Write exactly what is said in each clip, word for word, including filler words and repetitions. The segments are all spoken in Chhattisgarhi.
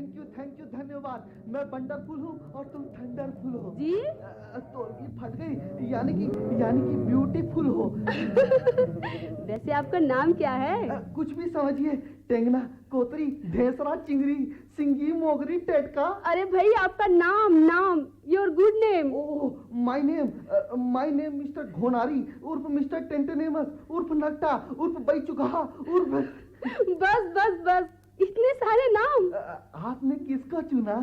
थैंक यू, थैंक यू, धन्यवाद। मैं वंडरफुल हूँ और तुम थंडरफुल हो। जी? अ, तोर की फट गई, यानी कि यानी कि ब्यूटीफुल हो। वैसे आपका नाम क्या है? अ, कुछ भी समझिए, टेंगना, कोतरी, ढेसरा, चिंगरी, सिंगी, मोगरी, टेटका। अरे भाई, आपका नाम, नाम, your good name. Oh, my name, my name mister Ghonari उर्फ मिस्टर टेंटेनेमस उर्फ नट्टा उर्फ बैचुकहा उर्फ बस बस बस, इतने सारे नाम. अ, आपने किसको चुना?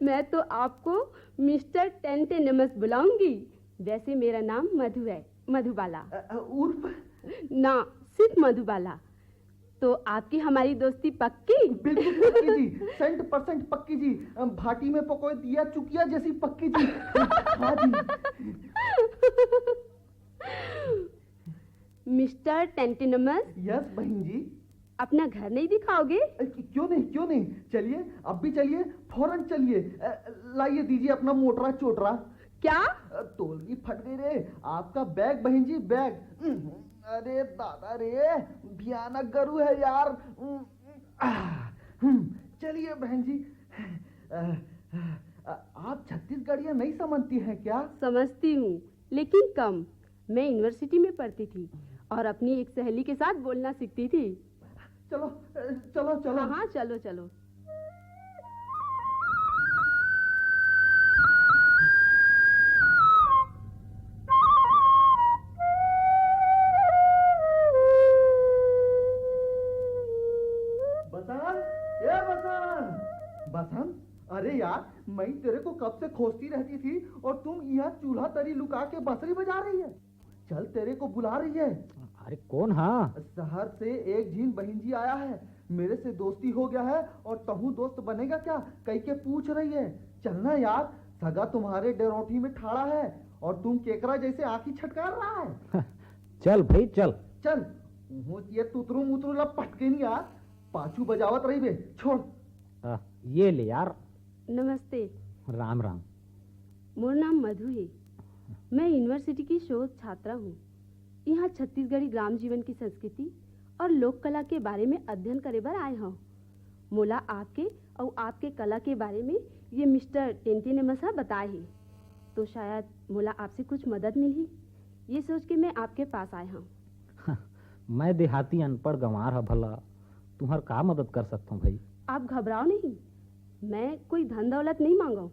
मैं तो आपको मिस्टर टेंटेनेमस बुलाऊंगी. वैसे मेरा नाम मधु है, मधुबाला. अ, अ, उर्फ? ना, सिर्फ मधुबाला. तो आपकी हमारी दोस्ती पक्की? बिल्कुल पक्की जी, सेंट परसेंट पक्की जी. अ, भाटी में पकोए दिया चुकिया जैसी पक्की जी. हाँ जी. मिस्टर टेंटेनेमस, यस बहन जी. अपना घर नहीं दिखाओगे? अ, क्यों नहीं, क्यों नहीं? चलिए, अब भी चलिए, फौरन चलिए. अ, लाइए, दीजिए अपना मोटरा चोटरा. क्या? अ, तोलगी फट गई रे, आपका बैग बहन जी, बैग. हम्म, अरे दादा रे, भयानक गरु है यार. हम्म, आह, हम्म, चलिए बहन जी. अ, अ, आप छत्तीसगढ़िया नहीं समझती हैं क्या? समझती हूँ, लेकिन कम. मैं यूनिवर्सिटी में पढ़ती थी और अपनी एक सहेली के साथ बोलना सीखती थी. चलो, चलो, चलो. हाँ हाँ, चलो चलो. बसंत, ए बसंत. बसंत, अरे यार, मैं तेरे को कब से खोजती रहती थी और तुम यहाँ चूल्हा तरी लुका के बंसरी बजा रही है. चल, तेरे को बुला रही है. अरे कौन? हाँ. शहर से एक झीन बहन जी आया है, मेरे से दोस्ती हो गया है और तहूँ दोस्त बनेगा क्या, कह के पूछ रही है. चलना यार, सगा तुम्हारे डेरोठी में ठाड़ा है और तुम केकरा जैसे आंखी छटकार रहा है. चल भाई चल. चल, उहों ये तुतरू मुतरू ला पटके नहीं यार, पाछू बजावत रही बे. छोड़. आ, ये ले यार. नमस्ते. राम राम. मोर नाम मधु हे. मैं यूनिवर्सिटी की शोध छात्रा हूँ. यहाँ छत्तीसगढ़ी ग्राम जीवन की संस्कृति और लोक कला के बारे में अध्ययन करे बर आए हौं. मोला आपके अउ आपके कला के बारे में ये मिस्टर टेंटेनेमस ह बताए हे, तो शायद मोला आपसे कुछ मदद मिलही, ये सोच के मैं आपके पास आए हौं. मैं देहाती अनपढ़ गंवार ह भला, तुम्हर का मदद कर सकथों भाई? आप घबराओ नहीं, मैं कोई धन दौलत नहीं मांगो,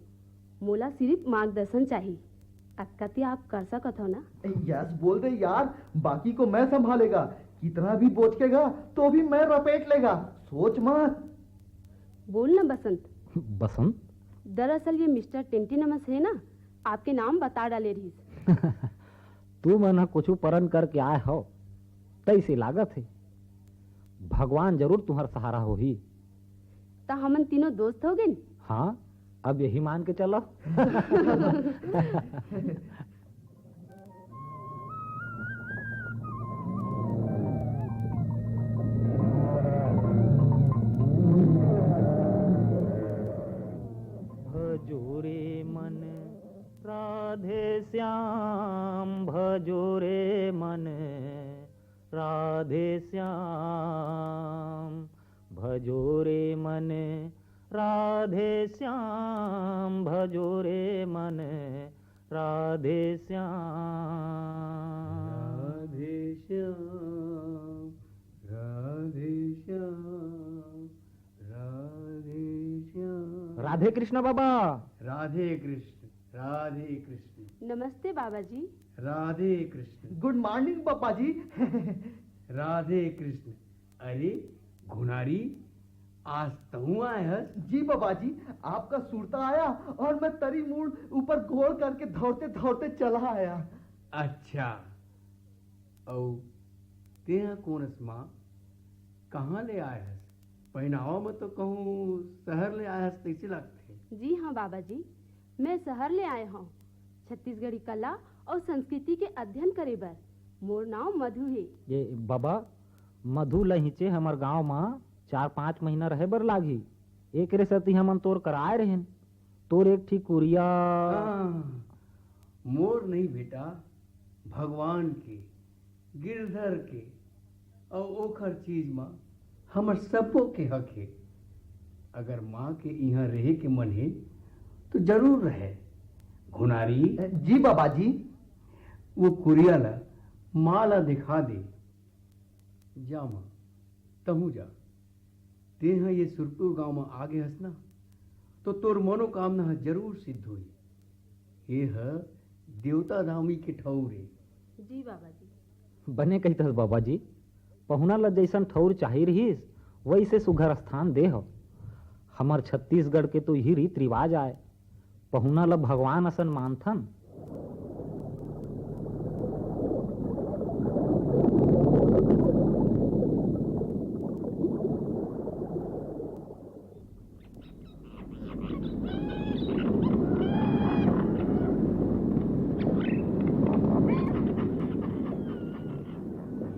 मोला सिर्फ मार्गदर्शन चाहिए. अतका ते आप कर सकत हो ना? यस बोल दे यार, बाकी को मैं संभालेगा. कितना भी बोचकेगा तो भी मैं रपेट लेगा, सोच मत. बोल ना बसंत. बसंत? दरअसल ये मिस्टर टेंटेनेमस हे ना, आपके नाम बता डाले रहिस. तुमन ह कुछु परन करके आए हो, तइसे लागत हे. भगवान जरूर तुम्हर सहारा होही. त हमन तीनों दोस्त हो गेन. हाँ, अब यही मान के चलो. भजो रे मन राधे श्याम, भजो रे मन राधे श्याम, भजो रे मन राधे श्याम, भजो रे मन राधे श्याम. राधे श्याम, राधे श्याम, राधे श्याम. राधे कृष्ण बाबा. राधे कृष्ण, राधे कृष्ण. नमस्ते बाबा जी. राधे कृष्ण. गुड मॉर्निंग पापा जी. राधे कृष्ण. अरे घुनारी, आज तहूँ आए हस? जी बाबा जी, आपका सुरता आया और मैं तरी मूड़ ऊपर गोल करके दौड़ते दौड़ते चला आया. अच्छा, अउ तेहा कोन अस माँ, कहाँ ले आए हस? पहनावा में तो कहूँ शहर ले आए हस तइसे लगथे। जी हाँ बाबा जी, मैं शहर ले आए हौं छत्तीसगढ़ी कला और संस्कृति के अध्ययन करे बर। मोर नाम मधु हे। ये बाबा, मधु ल हिचे हमर गांव म चार पांच महीना रहे बर लागही। एकरे सेती हमन तोर करा आए रहेन। तोर एक ठी कुरिया। हाँ, मोर नहीं बेटा, भगवान के, गिरधर के, अउ ओखर चीज म हमर सब्बो के हक हे। अगर माँ के इहाँ रहे के मन हे, तो जरूर रहे। घुनारी। जी बाबा जी। वो कुरिया ला माँ ला दिखा दे। जा माँ, तहूँ जा। तेंह ये सुरपुर गांव म आगे हस ना, तो तोर मनोकामना ह जरूर सिद्ध होही। ये ह देवता धामी के ठउर ए। जी बाबा जी। बने कहिथस बाबा जी, पहुना ल जइसन ठउर चाही रिहिस, वइसे सुघर स्थान दे हव। हमर छत्तीसगढ़ के तो इही रीत रिवाज आय, पहुना ल भगवान असन मानथन।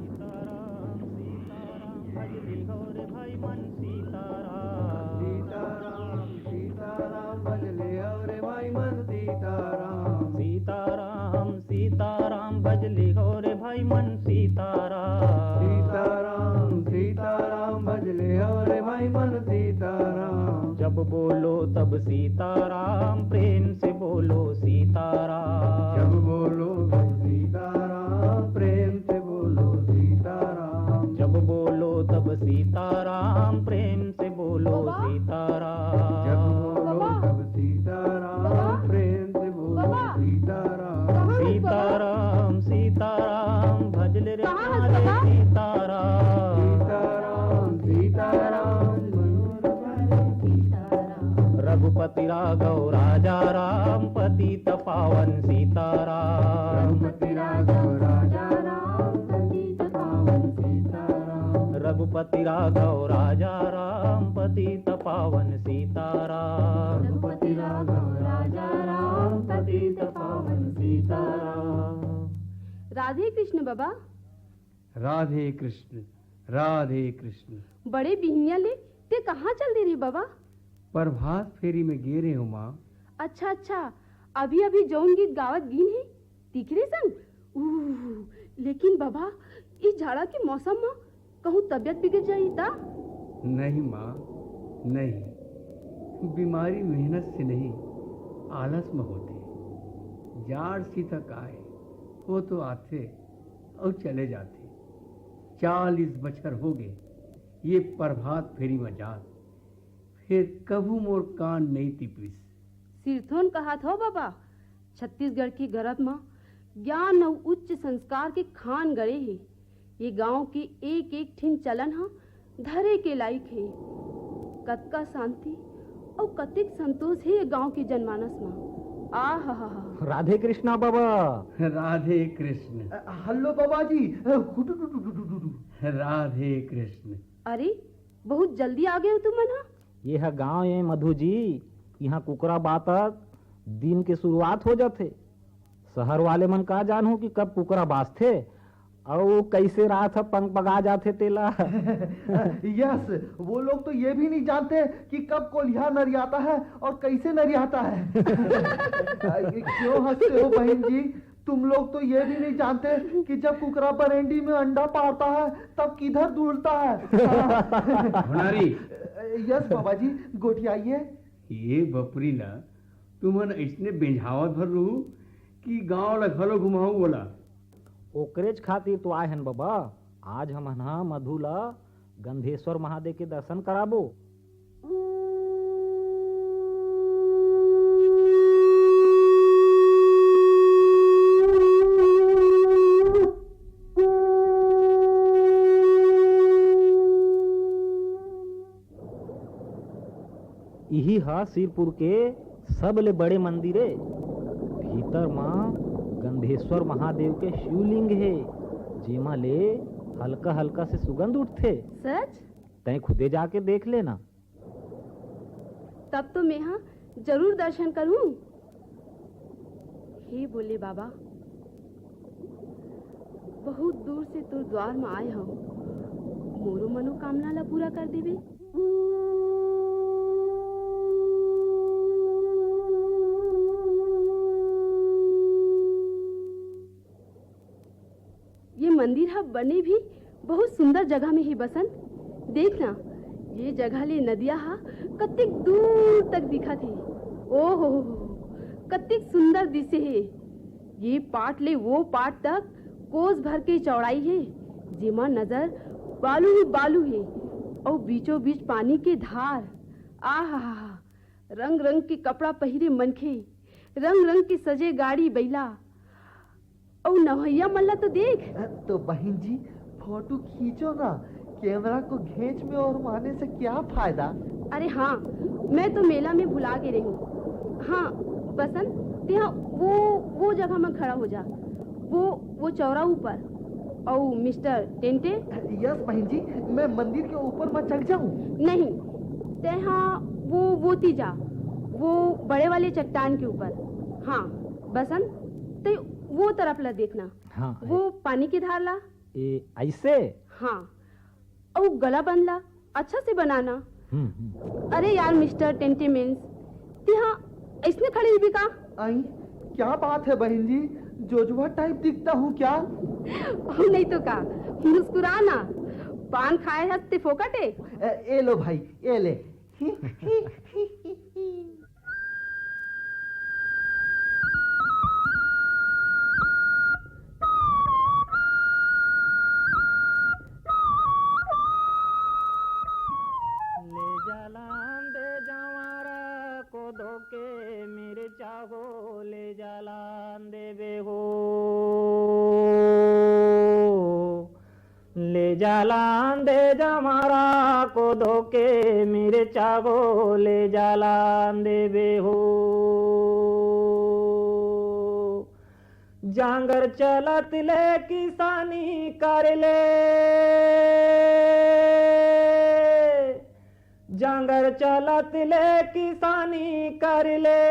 सीताराम, सीताराम, भज ले हो रे भाई मन सीताराम। सीताराम, सीताराम, भज ले हो रे भाई मन सीताराम। सीताराम, सीताराम, भज ले हो रे भाई मन सीताराम। सीताराम, सीताराम, भज ले हो रे भाई मन सीताराम। जब बोलो तब सीताराम, प्रेम से बोलो सीताराम। जब बोलो तब सीताराम, प्रेम से बोलो सीताराम। जब बोलो तब सीताराम, प्रेम से बोलो बाबा। सीताराम। जब बोलो बाबा। तब सीताराम, बाबा। प्रेम से बोलो बाबा। सीताराम। कहाँ है बाबा? सीताराम, सीताराम, भज ले रे कहाँ है प्यारे बाबा? सीताराम। सीताराम, सीताराम, रघुपति राघव राजा राम, पतित पावन सीताराम। रघुपति राघव राजा राम, पतित पावन सीताराम। रघुपति राघव राजा राम, पतित पावन सीताराम। रघुपति राघव राजा राम, पतित पावन सीताराम। राधे कृष्ण बाबा। राधे कृष्ण, राधे कृष्ण। बड़े बिहनिया ले ते कहाँ चल दे रे बाबा? प्रभात फेरी में गे रहे हो माँ। अच्छा, अच्छा, अभी अभी जौन गीत गावत गीन हे, तिकरे संग। उह, लेकिन बाबा, ई जाड़ा के मौसम म कहूँ तबियत बिगड़ जाही ता? नहीं माँ, नहीं। बीमारी मेहनत से नहीं, आलस में होथे। जाड़ सीतक आए, वो तो आथे अउ चले जाथे। चालीस बछर हो गए ये प्रभात फेरी में जात, फेर कभू मोर कान नहीं तिपरिस। सिरथोन कहत हो बाबा, छत्तीसगढ़ के गरब म ज्ञान अउ उच्च संस्कार के खान गड़े हे। ये गांव के एक एक ठिन चलन ह धरे के लायक हे। कतका शांति अउ कतेक संतोष हे ये गांव के जनमानस म। आ हा हा हा। राधे कृष्णा बाबा। राधे कृष्ण। अ, हेलो बाबा जी। अ, हुटुटुटुटुटुटु। राधे कृष्ण। अरे, बहुत जल्दी आ गए हो तुमन ह। ये ह गांव ए मधु जी, इहाँ कुकरा बातक दिन के शुरुआत हो जाथे। शहर वाले मन का जानहू कि कब कुकरा बाजथे अउ कइसे रात ह पंग पगा जाथे तेला। यस, वो लोग तो ये भी नहीं जानते कि कब कोलिहा नरियाता है और कैसे नरियाता है। क्यों हंसते हो बहन जी? तुम लोग तो ये भी नहीं जानते कि जब कुकरा बरेंडी में अंडा पारता है, तब किधर डुलता है। भंडारी। यस बाबा जी, गोठियाइए। ये बपरी ला तुमन अइसने बेंझावत भर रहू कि गांव ला घलो घुमाऊ ओला। ओकरेच खातिर तो आए हन बबा, आज हमन ह मधु ला गंधेश्वर महादेव के दर्शन कराबो। इही ह सिरपुर के सबले बड़े मंदिर ए। भीतर म गंधेश्वर महादेव के शिवलिंग हे, जेमा ले हल्का-हल्का से सुगंध उठथे। सच? तैं खुदे जाके देख लेना। तब तो मेंहा जरूर दर्शन करूं। हे भोले बाबा, बहुत दूर से तोर द्वार म आए हंव, मोरो मनोकामना ला पूरा कर देबे। ये मंदिर ह बने भी बहुत सुंदर जगह में हे बसंत। देख ना, ये जगह ले नदिया हा कतिक दूर तक दिखत हे। ओहो, कतिक सुंदर दिसे हे। ये पाट ले वो पाट तक कोस भर के चौड़ाई हे, जेमा नजर बालू ही बालू हे। अउ बीचों बीच पानी के धार। आहा, रंग रंग के कपड़ा पहिरे मनखे, रंग रंग के सजे गाड़ी बइला, अउ नवैया मन ला तो देख। तो बहन जी, फोटो खींचो ना, कैमरा को घेंच में और माने से क्या फायदा? अरे हाँ, मैं तो मेला में भुला गे रही हूँ। हाँ बसंत, तेहा वो वो जगह में खड़ा हो जा, वो वो चौरा ऊपर। अउ मिस्टर टेंटे? यस बहन जी, मैं मंदिर के ऊपर में चढ़ जाऊँ? नहीं, तेहा वो वो ती जा, वो बड़े वाले चट्टान के ऊपर। हाँ बसंत, ते वो तरफ ला देखना। हाँ। वो पानी के धार ला। ए, ऐसे? हाँ। अउ गला बंद ला, अच्छा से बनाना। हम्म, हम्म। अरे यार मिस्टर टेंटेमेंस, तिहा ऐसने खड़े ही का? आई, क्या बात है बहन जी, जोजुआ टाइप दिखता हूँ क्या? नहीं तो का, मुस्कुरा ना। पान खाए हस ते फोकट है। ए, ए लो भाई, ए ले। ले जालान दे जवारा को धोके मिर्चा हो, ले जालान दे बेहो। ले जालान दे जवारा को धोके मिर्चा हो, ले जालान दे बेहो। जांगर चलत ले किसानी कर ले, जांगर चलत ले किसानी कर ले,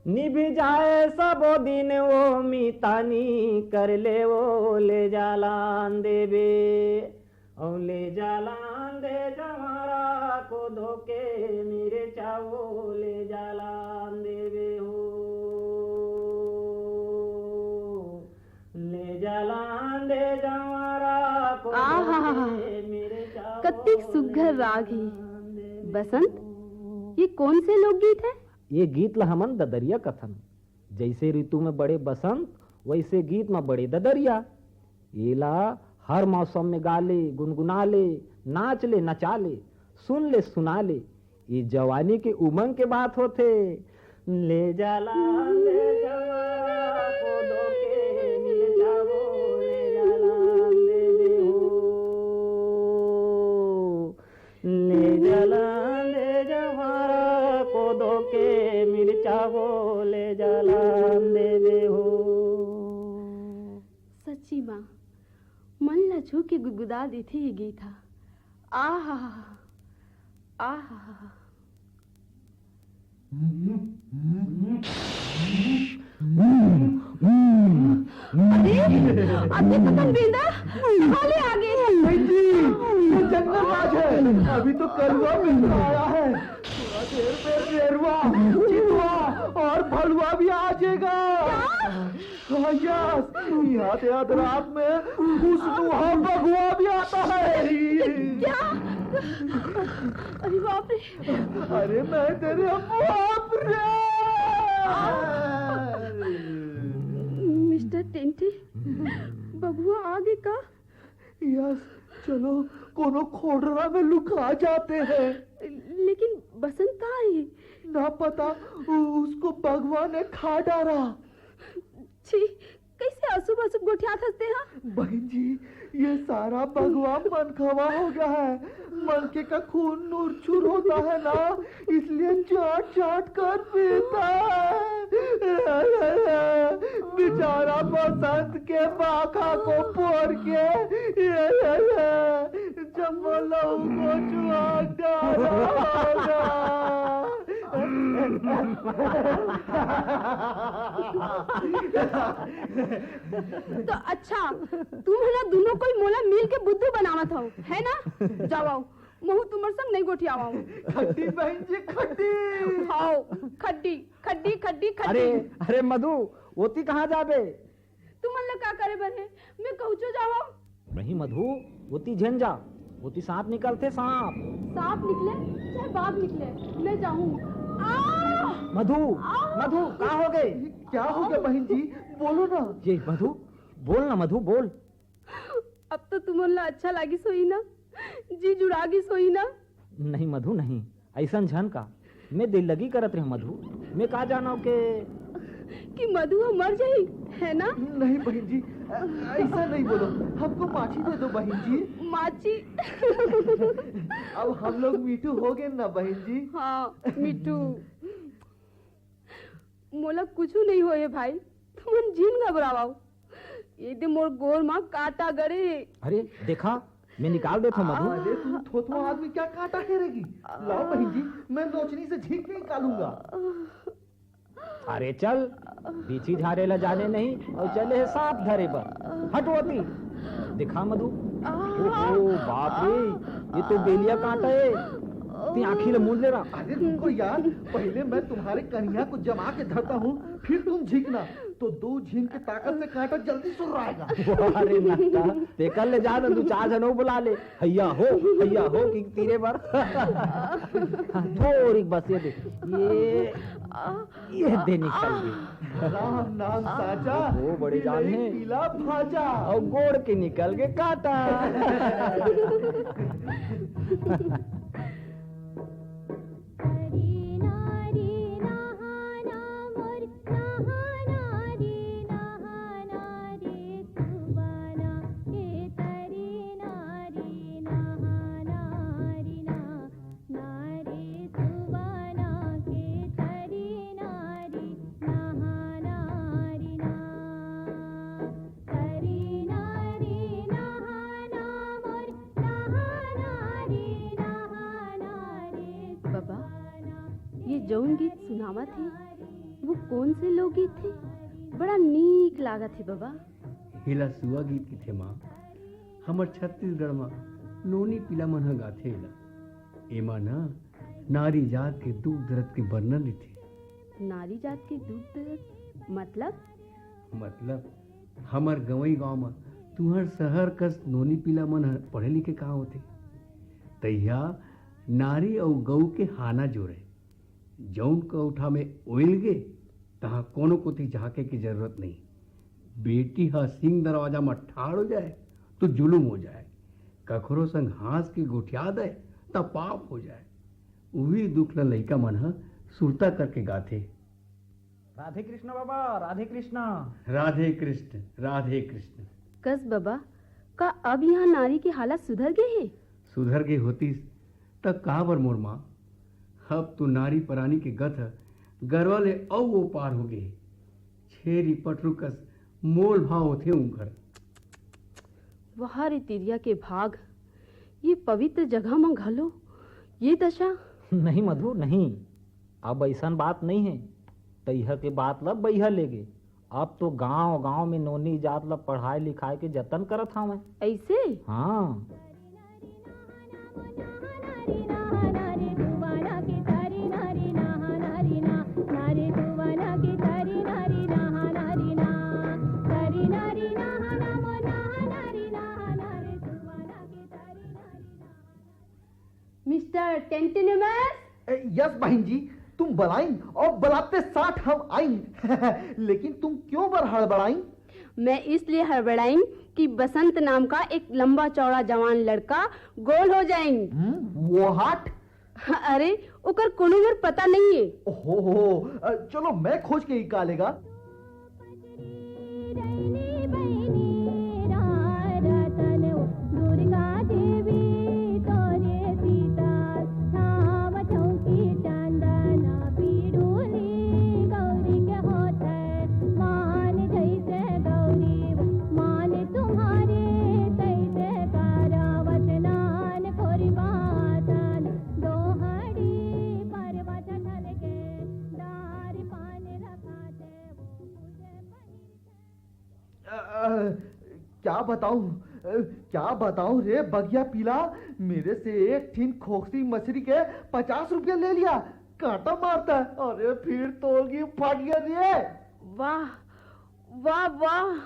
निभ जाए सबो दिन वो मितानी कर ले, वो ले जालान देबे। अउ ले जालान दे जवारा को धोके मिर्चा वो ले जालान देबे हो। ले जालान दे जवारा को आहा, धोके मिर्चा वो कतिक सुघ्घर राग हे। ले जालान देबे बसंत, हो। ये कौन से लोकगीत है? ये गीत ला हमन ददरिया कथन। जैसे ऋतु में बड़े बसंत, वैसे गीत में बड़े ददरिया। एला हर मौसम में गा ले, गुनगुना ले, नाच ले, नचा ले, सुन ले, सुना ले। ये जवानी के उमंग के बात होथे। ले जाला, ले जाला, कोदो के मिल जाबो, ले जाला, ले ले हो। ले जलान दे जवारा कोदो के मिर्चा हो, ले जलान दे दे हो। सच्ची माँ, मन ला छू के गुदगुदा देथे ये गीत हा। आहा, आहा। अरे, अति पतन बेंदा, कहाँ ले आ गए? बहन जी, ये जंगल राज है। अभी तो कलुआ मित्र आया है। थोड़ा देर में रेरुआ, चितुआ और भलुआ भी आ जाएगा। हाँ, यस, याद याद रात में खुशनुहा बघुआ भी आता है। क्या? अरे बाप रे। अरे मैं तेरे बाप रे। मिस्टर टेंटी, बघुआ आगे का? यस, चलो कोनो खोड़रा में लुका जाते हैं। लेकिन बसंत कहाँ है? ना पता, उ-, उसको बघुआ ने खा डाला। छी, कैसे अशुभ अशुभ गोठियात हस ते हा? बहन जी, ये सारा बघुआ मनखवा हो गया है। मनखे का खून नूरछूर होता है ना, इसलिए चाट चाट कर पीता है। बेचारा बसंत के पाखा को फोड़ के जब वो लहू को चुआ डाला होगा। तो अच्छा, तुम है ना दोनों कोई मोला मिल के बुद्धू बनावत हो, है ना? जाओ, महू तुम्हर संग नहीं गोठियावा हूँ। खड्डी बहन जी, खड्डी। हाओ, खड्डी, खड्डी, खड्डी, खड्डी। अरे, अरे मधु, ओती कहाँ जाबे? तुमन ला का करे बर हे? मैं कहूँचो जावा। नहीं मधु, ओती झन जा। ओती सांप निकलथे, सांप। सांप निकले चाहे बाघ निकले, मैं जाऊं। आ! मधु, आ! मधु, का हो गए? क्या हो गया बहन जी, बोलो ना। ये मधु, बोल ना मधु, बोल। अब तो तुमन ला अच्छा लागिस होही ना, जी जुड़ा गिस होही ना। नहीं मधु, नहीं, ऐसन झन का। मैं दिल लगी करत रहे मधु, मैं का जानव के कि मधु ह मर जाही, है ना? नहीं बहन जी, ऐसा नहीं बोलो, हमको माछी दे दो बहन जी। माछी? अब हम लोग मिठू हो गए ना बहन जी। हाँ, मिठू। मोला कुछु नहीं होए भाई, तुमन झिन घबरावव। ये दे मोर गोड़ मा कांटा गड़े। अरे देखा, मैं निकाल देथों मधु। अरे तुम थोथवा आदमी क्या कांटा हेरेगी? लाओ बहन जी, मैं नोचनी से झिन के निकालूंगा। अरे चल, बीछी झारे ला जाने नहीं अउ चले हे सांप धरे बर। हट ओती। देखा मधु। ओहो, बाप रे, ये तो बेलिया कांटा है। ते आँखी ला मूंद ले रहा। अरे रुको यार, पहले मैं तुम्हारे कनिया को जमा के धरता हूँ, फिर तुम झिकना। तो दो झिन के ताकत से कांटा जल्दी सुर्राएगा। अरे नट्टा, तेकर ले जा ना, दू चार झन अउ बुला ले। हैया हो, हैया हो कि तीरे बर। थोड़ी बस ये दे, ये, ये दे निकल गई। राम नाम साचा, वो बड़े जान बिलई है। पीला भाजा। और गोड़ के निकल के काटा। बबा, ये जउन गीत सुनावत हे, वो कोन से लोकगीत हे? बड़ा नीक लागत हे बबा। एला सुआ गीत किथे माँ। हमर छत्तीसगढ़ म नोनी पीला मन ह गाथे एला। एमा न नारी जात के दुख दरद के वर्णन रहिथे। नारी जात के दुख दरद मतलब? मतलब, हमर गंवई गांव म तुंहर सहर कस नोनी पीला मन ह पढ़े लिखे कहाँ होथे? तइहा नारी अउ गऊ के हाना जोरे। जउन कौठा में ओइल गे, तहाँ कोनो कोती झांके के जरूरत नहीं। बेटी ह सिंह दरवाजा म ठाड़ हो जाए, तो जुलुम हो जाए। कखरो संग हाँस के गोठिया दे, त पाप हो जाए। उही दुख ल लइका मन ह सुरता करके गाथे। राधे कृष्ण बाबा, राधे कृष्ण। राधे कृष्ण, राधे कृष्ण। कस बाबा, का अब यहाँ नारी के हालत सुधर गे हे? सुधर गे होतिस, त काबर मोर माँ? अब तो नारी परानी के गत ह गरवा ले अउ ओ पार हो गे हे। छेरी पठरू कस मोल भाव होथे उंकर। वाह रे तिरिया के भाग, ये पवित्र जगह म घलो ये दशा। नहीं मधु, नहीं, अब अइसन बात नहीं हे। तइहा के बात ल बइहा लेगे। अब तो गांव-गांव में नोनी जात ल पढ़ाए लिखाए के जतन करत हावय। अइसे? हाँ। मिस्टर टेंटिनिमस? ए, यस बहिन जी, तुम बलाइन और बलाते साठ हम आइन। लेकिन तुम क्यों बर हड़बड़ाइन? मैं इसलिए हड़बड़ाइन कि बसंत नाम का एक लंबा चौड़ा जवान लड़का गोल हो जाइन। हम्म, वो हाट? अरे, ओकर कोनो बर पता नहीं है। ओहो हो, अ, चलो मैं खोज के निकालेगा। अ, अ, क्या बताऊं, अ, क्या बताऊं रे बगिया पीला, मेरे से एक ठिन खोखसी मछली के पचास रुपया ले लिया। कांटा मारता है। अरे फिर तोगी फट गया रे। वाह, वाह, वाह,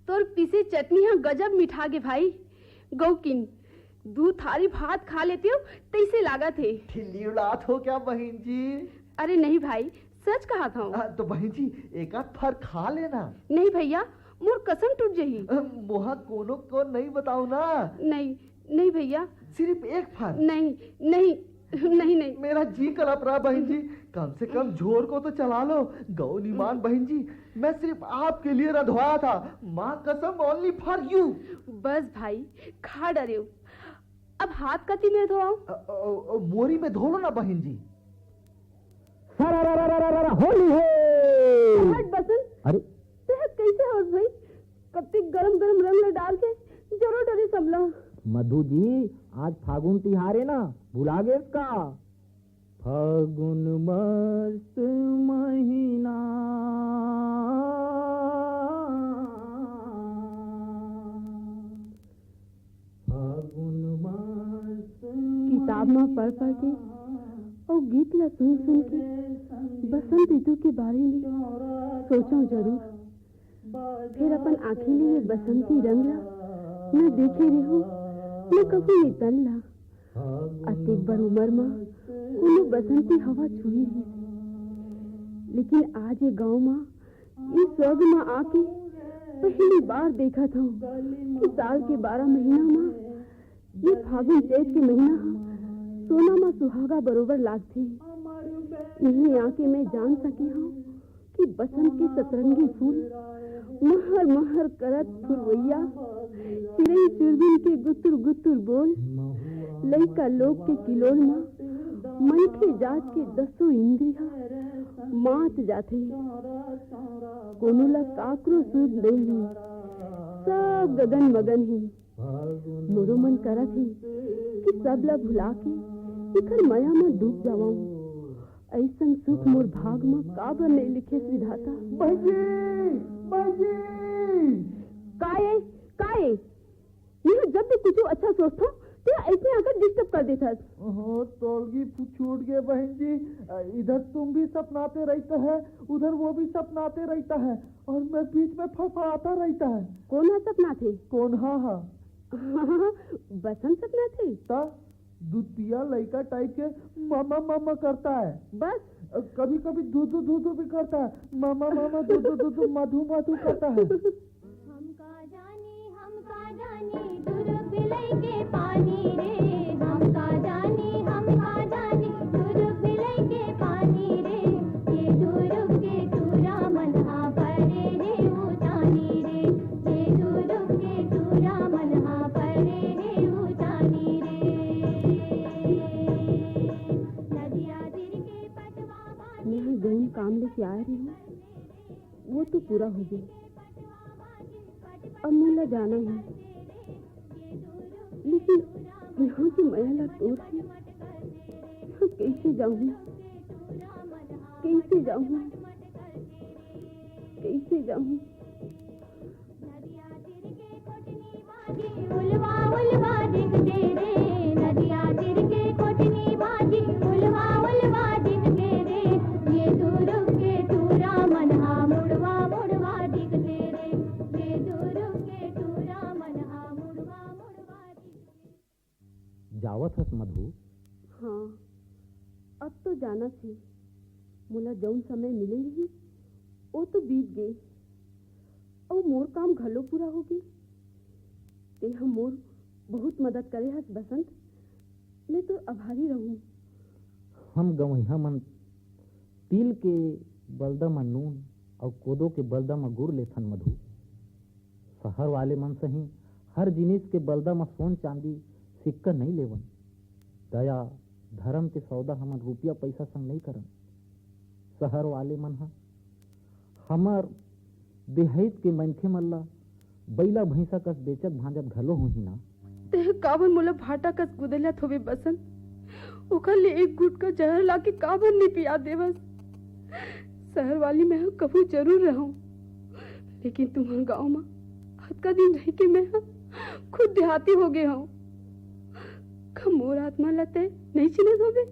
तोर पीसे चटनी ह गजब मिठा गे भाई। गौकिन, दू थारी भात खा लेते हो, तैसे लागत हे। ठिल्ली उड़ात हो क्या बहिन जी? अरे नहीं भाई, सच कहत हूँ। आ, तो बहिन जी, एक आध फर खा लेना। नहीं भैया, मोर कसम टूट जही। अ, मोहा कोनो को नहीं बताओ ना। नहीं, नहीं भैया। सिर्फ एक फर। नहीं, नहीं, नहीं, नहीं। मेरा जी कलप रहा बहिन जी, कम से कम झोर को तो चला लो। गौ निमान बहिन जी, मैं सिर्फ आपके लिए रंधवाया था। माँ कसम, only for you। बस भाई, खा डरे हो। अब हाथ कती में धोआओ। अ, अ, अ, मोरी में धो लो ना बहिन जी। सारा रा रा रा रा रा, होली है। हट बसंत। अरे। तेह कैसे होस भाई? कत्ती गरम गरम रंग ल डाल के जरो डरे सबला। मधु जी, आज फागुन तिहार है ना, भुला गेस का? फागुन मस्त महीना, फागुन मस्त किताब म पढ़ पढ़ के अउ गीत ल सुन सुन के बसंत ऋतु के बारे में सोचो जरूर। फिर अपन आँखी ले ये बसंती रंग ला न देखे रेहो, न कभू ये तन ला। अतेक बड़ उमर म कोनो बसंती हवा छुए रहिस, लेकिन आज ये गांव म, ये स्वर्ग म आके पहली बार देखत हूँ कि साल के बारह महीना म ये फागुन चैत के महीना ह सोना म सुहागा बरोबर लागथे। इही आके मैं जान सके हूँ कि बसंत के सतरंगी फूल महर महर करत फुलवैया चिरई चुरबिन के गुतुर गुतुर बोल, लइका लोग के किलोल म मनखे जात के दसो इंद्रिया मात जाथे। कोनो ला काकरो सुध नइ हे, सब गगन मगन हे। मोरो मन करत हे कि सब ला भुला के एकर मया म डूब जावं। अइसन सुख मोर भाग म काबर नइ लिखे विधाता? बहिनी, बहिनी। का ए, का ए? मैं जब भी कुछ अच्छा सोचता हूँ, तो ऐसे आकर डिस्टर्ब कर देता है। ओहो, तोलगी फु-, छूट गए बहन जी। अ, इधर तुम भी सपनाते रहता है, उधर वो भी सपनाते रहता है, और मैं बीच में फड़फड़ाता रहता है। कौन हा सपनाथे? कौन हा हा? बसंत सपनाथे? ता दुतिया लइका टाइप के मामा मामा करता है। बस? अ, कभी-कभी धुधु धुधु भी करता है। मामा मामा धुधु धुधु मधु मधु करता है। हम का जानी, हम का जानी, दुरुग बिलई के पानी रे। हम का जानी, हम का जानी, दुरुग बिलई के पानी रे। ये दुरुग के टूरा मन हा परे हे उतानी रे। ये दुरुग के टूरा मन हा परे हे उतानी रे। नदिया तीर के पटवा बानी। मैं जौन काम लेके आए रही हूँ, वो तो पूरा हो गया। अब मोला जाना हे, लेकिन यहाँ के मया ला तोड़ के मैं कैसे जाहूँ? कैसे जाहूँ? कैसे जाहूँ? उलवा उलवा दिखते रे, नदिया तीर के कोटनी बाजी। उलवा उलवा दिखते रे, ये दुरुग के टूरा मन हा मुड़वा मुड़वा दिखते रे। ये दुरुग के टूरा मन हा मुड़वा मुड़वा दिखते। जावत हस मधु? हाँ, अब तो जाना थे। मोला जौन समय मिले रही, वो तो बीत गए। अउ मोर काम घलो पूरा हो गए। तेहा मोर बहुत मदद करे हस बसंत, मैं तो आभारी रहूं। हम गवइहा मन तिल के बलदा म नून अउ कोदो के बलदा म गुड़ लेथन मधु। शहर वाले मन सही हर जिनिस के बलदा म सोन चांदी सिक्का नइ लेवन। दया धरम के सौदा हमन रुपया पइसा संग नइ करन। शहर वाले मन ह हमर देहात के मनखे मन ला बइला भैंसा कस बेचत भांजत घलो होही ना। तेह काबर मोला भाटा कस गुदलत होबे बसंत? ओकर ले एक गुटका जहर लाके काबर नइ पिया देवस? शहर वाली मैं ह कभू जरूर रहूं, लेकिन तुम्हर गांव म अतका दिन रह के मैं ह खुद देहाती हो गे हंव। का मोर आत्मा ला तैं नइ चिन्हत होबे?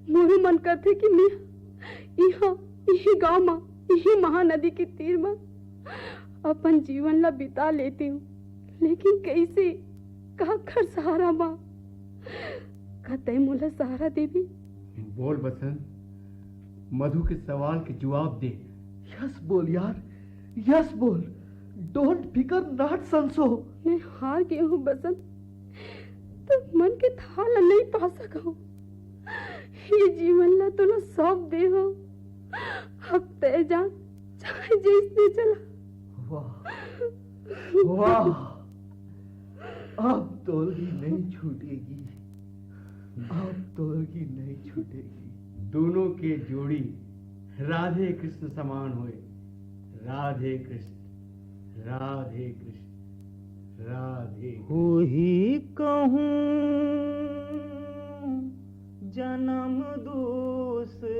मोरो मन करथे कि मैं इहाँ, इही गांव म, इही महानदी के तीर म अपन जीवन ला बिता लेतेंव, लेकिन कइसे? काखर सहारा माँ? का तैं मोला सहारा देबे? बोल बसंत, मधु के सवाल के जवाब दे। यस बोल यार, यस बोल। डोंट फिकर, नॉट संसो। मैं हार गे हूँ बसंत, त मन के थाह ला नइ पा सकहूँ। ये जीवन ला तोला सौंप दे हँव। अब तैं जा, चाहे जइसने चला। वाह, वाह, अब तोर भी नइ छूटेगी, अब तोर भी नइ छूटेगी। दोनों के जोड़ी राधे कृष्ण समान होए। राधे कृष्ण, राधे कृष्ण, राधे कृष्ण। होही कहूँ जन्म दूसरैया,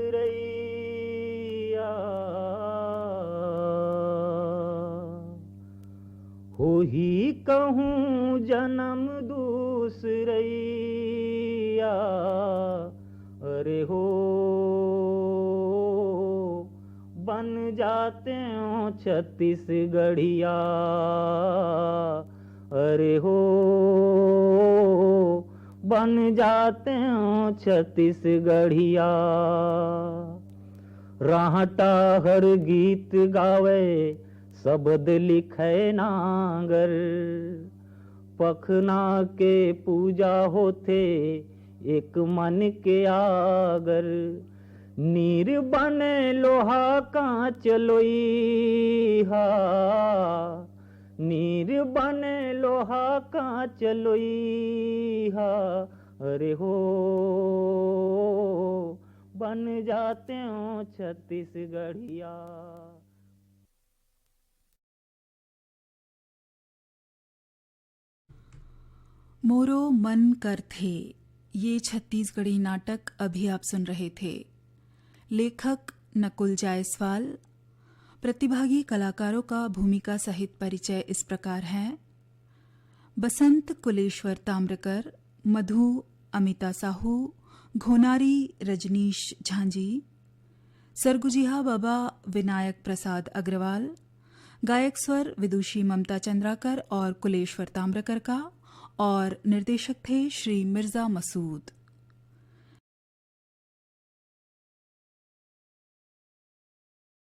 होही कहूँ जन्म दूसरैया। अरे हो, बन जाते हो छत्तीसगढ़िया। अरे हो, बन जाते हो छत्तीसगढ़िया। राहटा हर गीत गावे, शब्द लिखे नांगर। पखना के पूजा होथे, एक मन के आगर। नीर बने लोहा कांच लोइहा, नीर बने लोहा कांच लोइहा। अरे हो, बन जाते हो छत्तीसगढ़िया। मोरो मन करथे, ये छत्तीसगढ़ी नाटक अभी आप सुन रहे थे। लेखक नकुल जायसवाल। प्रतिभागी कलाकारों का भूमिका सहित परिचय इस प्रकार है: बसंत कुलेश्वर ताम्रकर, मधु अमिता साहू, घोनारी रजनीश झांझी, सरगुजिहा बाबा विनायक प्रसाद अग्रवाल, गायक स्वर विदुषी ममता चंद्राकर और कुलेश्वर ताम्रकर का, और निर्देशक थे श्री मिर्जा मसूद।